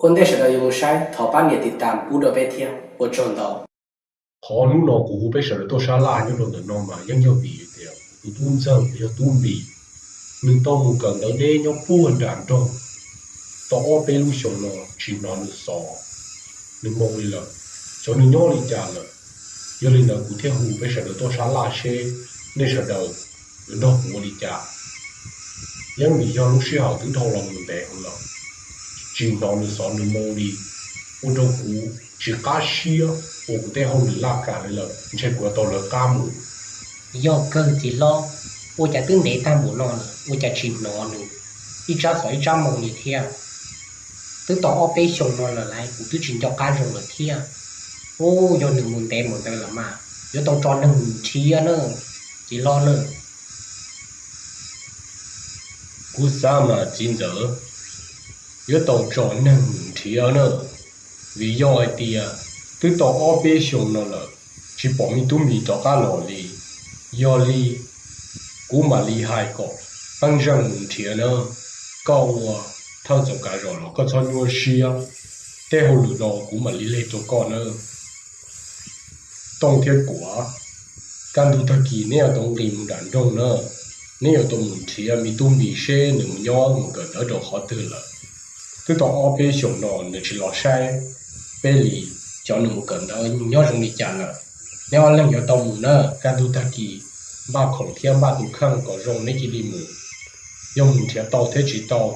Ua ntej sawv daws yuav mus saib thov pab nias tiv tam pub rau peb thiab, ua tsaug ntau. Qhov hnub no kuv hu peb sawv daws tuaj sab laj nyob rau ntawm no mas yeej yog vim tias kuv tub ntxawg yog tub Npis, nws tau mus kawm ntawv deb nyob puag nram nroog tau ob peb lub xyoo no tsis hnov nws xov, nws moo li lawm, xyov nws nyob li cas lawm. Yog li ntawd kuv thiaj hu peb sawv daws tuaj sab laj seb nej sawv daws yuav nrog kuv ua li cas. Yeej vim yog lub sij hawm twb dhau los mus ntev heev lawm, tsis hnov nws xov nws moo li, ua rau kuv tsis qab siab ua kuv tej hauj lwm laj kam li lawm, ntshe kuv yuav tau lawv qab mus. Yog kawg txiv hlob, ua cas twb ntev tag npaum no lawm ua cas tsis hnov nws ib tsab xov ib tsab moo li thiab? Twb tau ob peb xyoo no lawm lauj, kuv twb tsis nco qab zoo lawm thiab. Ub, yog nws mus ntev mus ntawd lawm mas yuav tau tso neeg mus nrhiav na, txiv hlob na. Kuv xav mas txiv ntxawm, yuav tau tso neeg mus nrhiav na, vim yog hais tias twb tau ob peb xyoo no lawm tsis pom me tub Npis rov qab los li. Yog li kuv mam li hais kom Paj Zeej mus nrhiav na. Koj ua thawj txoos kav zos los koj txhob nyuaj siab, tej hauj lwm no kuv mam li leg rau koj nawb. Tooj thiab Kuam, kaj ntug tag kis neb yuav tau nqis mus nram nroog na, neb yuav tau mus nrhiav me tub Npis seb nws mus nyob mus kawm ntawv rau qhov twg lawm. Twb tau ob peb xyoos no nws tsis los saib peb li, xyov nws mus kawm ntawv nyob zoo li cas lawm. Neb ob leeg yuav tau mus na, kaj ntug tag kis npaj khoom thiab npaj tus kheej kom zoo neb cia li mus. Yog mus nrhiav tau thiab tsis tau,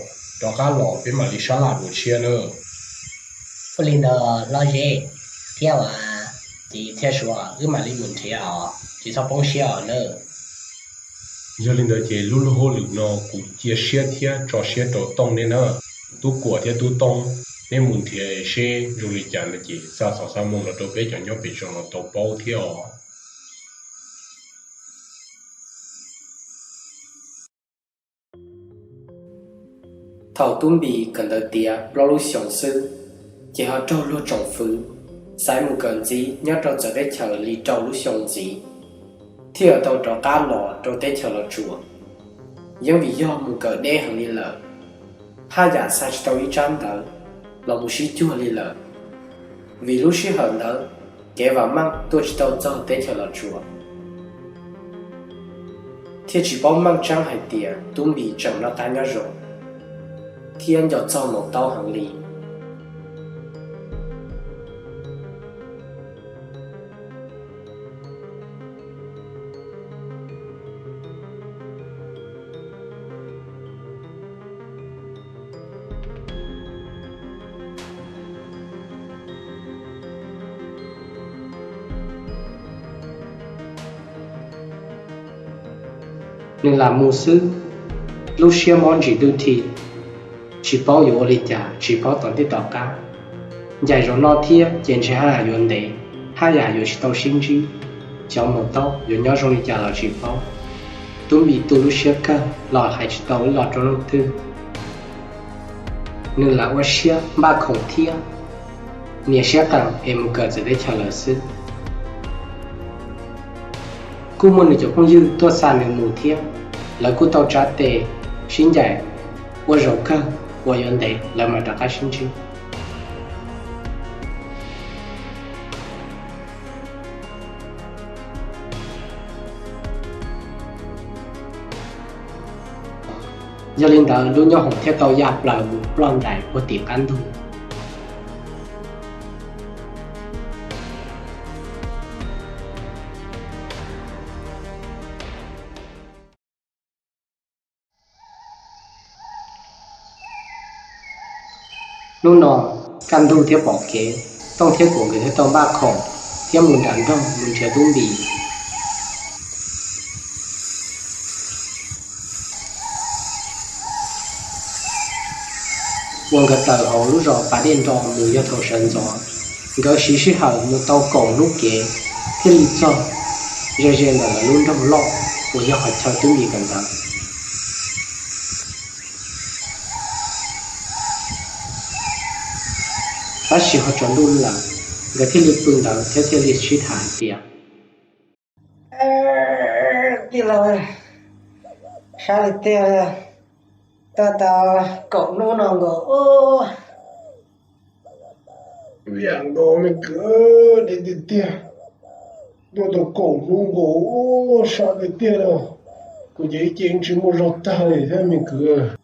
rov qab los peb mam li sab laj dua tshiab na. Ua li ntawd Hlob Zeb thiab ua, txiv thiab Suav, wb mam li mus nrhiav os, tsis txhob poob siab os nawb. Yog li ntawd ces lub lub hauj lwm no kuv cia siab thiab tso siab rau Tooj neb na. Tub Kuam thiab Tub Tooj, neb mus nrhiav seb zoo li cas no ces xa xov xa moo los rau peb cov nyob pem zos no tau paub thiab os. Thaum Tub Npis kawm ntawv tiav plaub lub xyoos xwb, ces ho raug luag tsoom fwv xaiv mus kawm ntxiv nyob rau txawv teb chaws li rau lub xyoo ntxiv, thiaj yuav tau rov qab los rau teb chaws Los Tsuas. Yeej vim yog mus kawm deb heev li lawm, haj yam xa tsis tau ib tsab ntawv los mus sib cuag li lawm. Vim lub sij hawm ntawd kev vam meej tuaj tsis tau txog teb chaws Los Tsuas, thiaj tsis paub meej tseeb hais tias Tub Npis tseem noj qab nyob zoo thiab nco txog Maum Taub heev li. Nws lam mus xwb, lub siab mob ntsis twb thi, tsis paub yuav ua li cas, tsis paub tom ntej tom qab. Ncaim zaum no thiab ces ntshe haj yam yuav ntev, haj yam yuav tsis tau sib ntsib, cov Maum Taub yuav nyob zoo li cas los tsis paub. Tub Npis tu lub siab kawg los hais tsis tau ib los rau leej twg. Nws lam ua siab npaj khoom thiab nias siab qees es mus kawm txawv teb chaws lawm xwb. Kuj muaj nws cov phooj ywg tuaj xa nws mus thiab, lawv kuj tau tsa tes sib ncaim ua zaum kawg uas yuav ntev lawv mam rov qab sib ntsib. Yog li ntawd lub nyooj hoom thiaj tau ya plaws mus ploj ntais puag tim qab ntug. Hnub no kaj ntug thiab pom kev, Tooj thiab Kuam nkawd thiaj tau npaj khoom thiab mus nram nroog mus nrhiav Tub Npis. Uas nkawd tawm hauv lub zos Pas Dej Nro mus yog thaum sawv ntxov, nkawd siv sij hawm mus tau kaum hnub kev thiaj li txog ze ze ntawm lawv lub nroog loj uas yog qhov chaw Tub Npis kawm ntawv. Tab sis ho tsaus ntuj lawm, nkawd thiaj li pw ntawd thiab thiaj li sib tham hais tias, tij laug, sab li tiag, tuaj tau kaum hnub no nkaus, Yam nkaus me kwv, deb tiag tiag, tuaj tau kaum hnub nkaus, sab tiag tiag li. Kuv ces ib ce tsis muaj zog tag li thiab me kwv.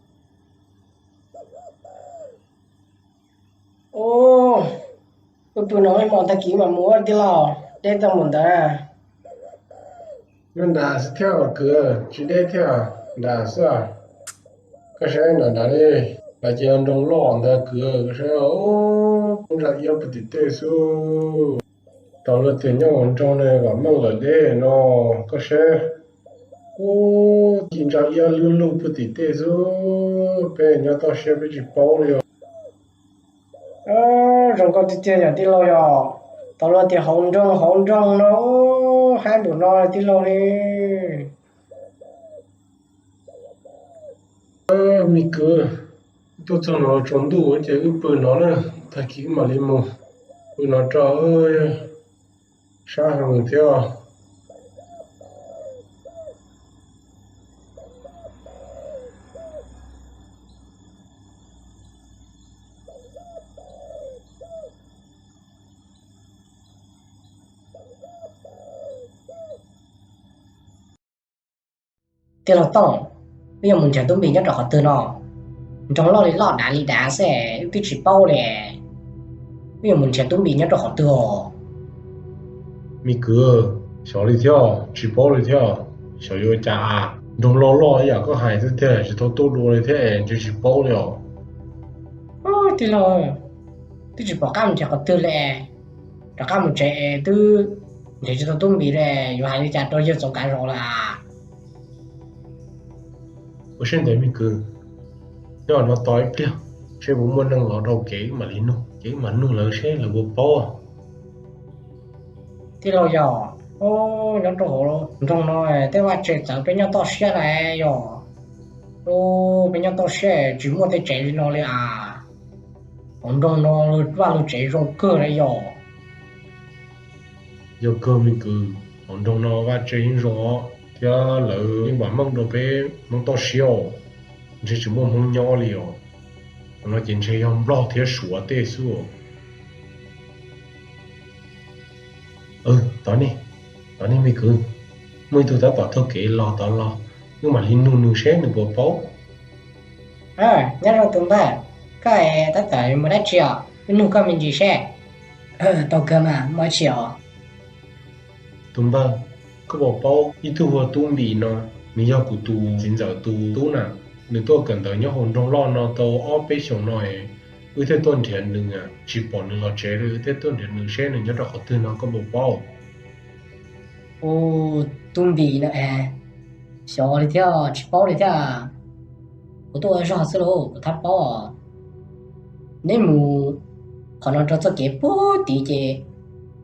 Wb pw no ib hmos tag kis mam mus tij laug, deb tag mus ntawd. Nyob nrad xwb thiab kwv, tsis deb thiab, nrad xwb. Koj saib nrad nrad li, nrad ces nroo loj ntag kwv, koj saib, ntsa iab puag tim tej xwb. Tau luag tias nyob hauv nroog ne vam meej lawm deb no, koj saib. Ub, ci ntsa iab lub lug puag tim tej xwb, peb nyob toj siab peb tsis paub li os. Zoo nkauj tiag tiag yom tij laug yom, tau luag tias hauv nroog hauv nroog no, haib npaum no tij laug li. Me kwv, tuaj txog no tsaus ntuj ces wb pw no na, tag kis wb mam li mus. Pw no rau, sab heev thiab. Tij laug Tooj, wb yuav mus nrhiav tub npis nyob rau qhov twg no? Nroog loj li loj dav li dav xwb, wb twb tsis paub li. Wb yuav mus nrhiav tub npis nyob rau qhov twg os? Me kwv, xyov li thiab, tsis paub li thiab, xyov yuav ua cas. Nroog loj loj ib yam koj hais xwb tiag, tsis tau tuaj dua li thiab es ntshe tsis paub li os. Tij laug, twb tsis pom qab mus nrhiav qhov twg li, rov qab mus tsev twb nrhiav tsis tau tub npis li, yuav hais li cas rau yawg Txoov Kav Zos lawm as? Ua siab ntev me kwv, nyob no tos ib pliag, seb puas muaj neeg los rau kev wb mam li nug, ces wb mam nug lawv seb lawv puas paub. Tij laug yog, nyob rau hauv nroog no tej vaj tse txawv peb nyob toj siab na yog, peb nyob toj siab tsis muaj tej tsev li no li as. Hauv nroog no vaj lug tsev zoo kawg na yog. Yog kawg me kwv, hauv nroog no vaj tse yeej zoo os, thiab lawv yeej vam meej rau peb Hmoob toj siab os, ntshe tsis muaj Hmoob nyob li os. Hauv no ces ntshe yog Nplog thiab Suav tej xwb os. Tod ne, tod ne me kwv, muaj ib tug tab tom taug kev los tod los, wb mam li nug nws seb nws puas paub. Nyob zoo tus npawg, koj tab tom mus dab tsi os? Wb nug koj me ntsis seb. Tau kawg mas, muaj dab tsi os? Tus npawg, koj puas paub ib tug hu ua Tub Npis no? Nws yog kuv tus txiv ntxawm tus tub na. Nws tuaj kawm ntawv nyob hauv nroog loj no tau ob peb xyoos no, wb thiaj tuaj nrhiav nws, tsis pom nws los tsev li, wb thiaj tuaj nrhiav nws seb nws nyob rau qhov twg no, koj puas paub? Ub, Tub Npis no es, xyov li thiab, tsis paub li thiab. Kuv tuaj ua zog xwb lauj, kuv thab paub os. Neb mus qhov no rau txoj kev puag tid ces,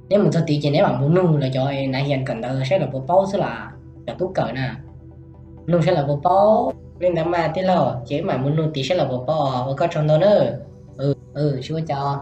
neb mus txog tid ces neb mam mus nug lawv cov nav hias kawm ntawv saib lawv puas paub xwb las, cov tub kawm na. Nug saib lawv puas paub. Li ntawd mas tij laug, ces wb mam mus nug tid saib lawv puas paub os, ua koj tsaug ntau nawb. Tsis ua cas.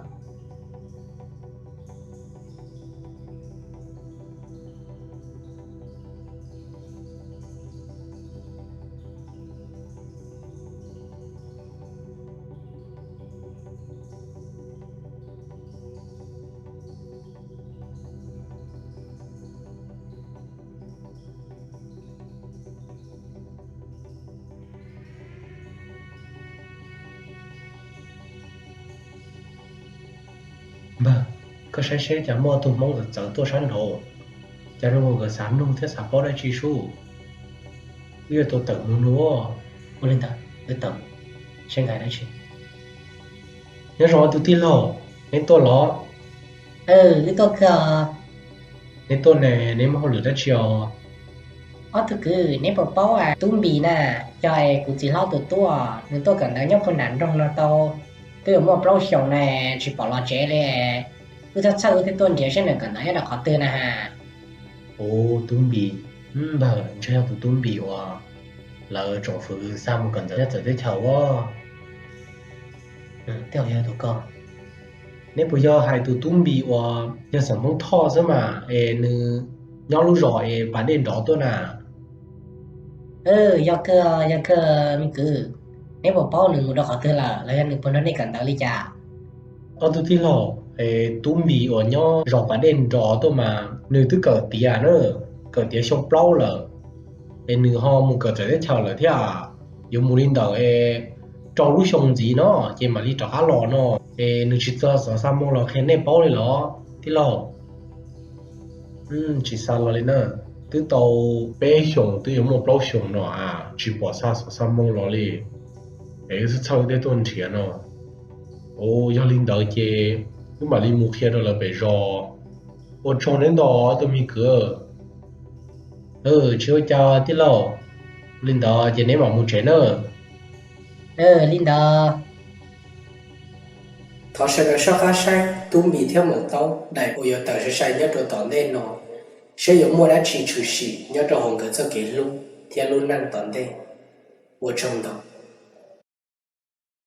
Npawg, koj saib seb cas muaj tug Hmoob txawv txawv tuaj sab nraud, cas zoo nkawd xav nug thiab xav paub dab tsi sub. Wb yuav tau tawm mus nug. Ua li ntawd wb tawm, seb nkawd dab tsi. Nyob zoo ob tug tij laug, neb tuaj los? Wb tuaj kawg. Neb tuaj ne, neb muaj hauj lwm dab tsi os? Ob tug kwv, neb puas paub Tub Npis na? Yog kuv txiv hlob tus tub, nws tuaj kawm ntawv nyob puag nram nroog no tau twb yuav muaj plaub xyoos na, tsis pom los tsev li. Wb txhawj txhawj wb thiaj tuaj nrhiav seb nws kawm ntawv nyob rau qhov twg na has. Ub, Tub Npis, npawg, ntshe yog tus Tub Npis uas lawv tsoom fwv xa mus kawm ntawv nyob txawv teb chaws ua. Tej zaum yog tus ko. Neb puas yog hais tus Tub Npis uas yog xeem Hmoob Thoj xwb mas es nws nyob lub zos es pas dej nrov tuaj na? Yog kawg, yog kawg me kwv. Neb puas paub nws mus rau qhov twg lawm los yog nws puas nrog nej kawm ntawv li cas? Ob tug tij laug, es tub Npis uas nyob zos pas dej nrov tuaj mas nws twb kawm tiav na, kawm tiav xyoo plaub lawm, es nws ho mus kawm txawv teb chaws lawm thiab. Yuav mus li ntawd es rau lub xyoo ntxiv no ces mam li rov qab los no. Es nws tsis txog xov xa moo los qhia nej paub li los tij laug? Tsis xa los li na, twb tau peb xyoos twb yuav muaj plaub xyoos no a, tsis pom xa xov xa moo los li. Es wb txhawj txhawj wb thiaj tuaj nrhiav no. Ua yog li ntawd ces wb mam li mus qhia rau lawv pem zos. Ua tsaug neb ntau tus me kwv. Tsis ua cas tij laug, li ntawd ces neb mam mus tsev nawb. Li ntawd, thov sawv daws soj qab saib tub Npis thiab maum taub daim uas yuav tawm sai sai nyob rau tom ntej no, saib yuav muaj dab tsi tshwm sim nyob rau hauv nkawd txoj kev hlub thiab lub neej tom ntej. Ua tsaug ntau.